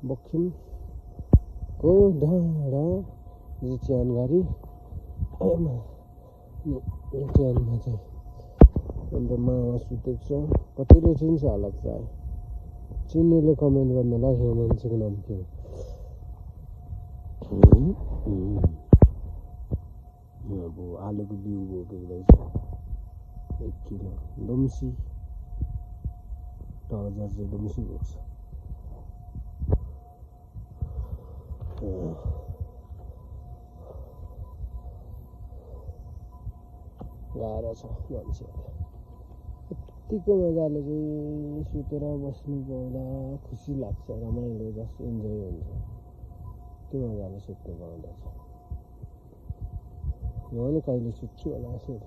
बक्खिमको डाँडा च्यानगरी च्यानमा चाहिँ अन्त मामा सुतेको छ कतिले चिन्छ होला प्राय चिन्नेले कमेन्ट गर्नलाई यो मान्छेको नाम के हो अब आलुको बिउ बोकेको रहेछ 1 किलो दुम्सी टजार चाहिँ दुम्सी बोक्छ गाह्रो छ मान्छेहरूले यतिको मजाले चाहिँ सुतेर बस्नु पाउँदा खुसी लाग्छ रमाइलो जस्तो इन्जोय हुन्छ त्यो मजाले सुत्नु पाउँदा चाहिँ म पनि कहिले सुत्छु होला यसरी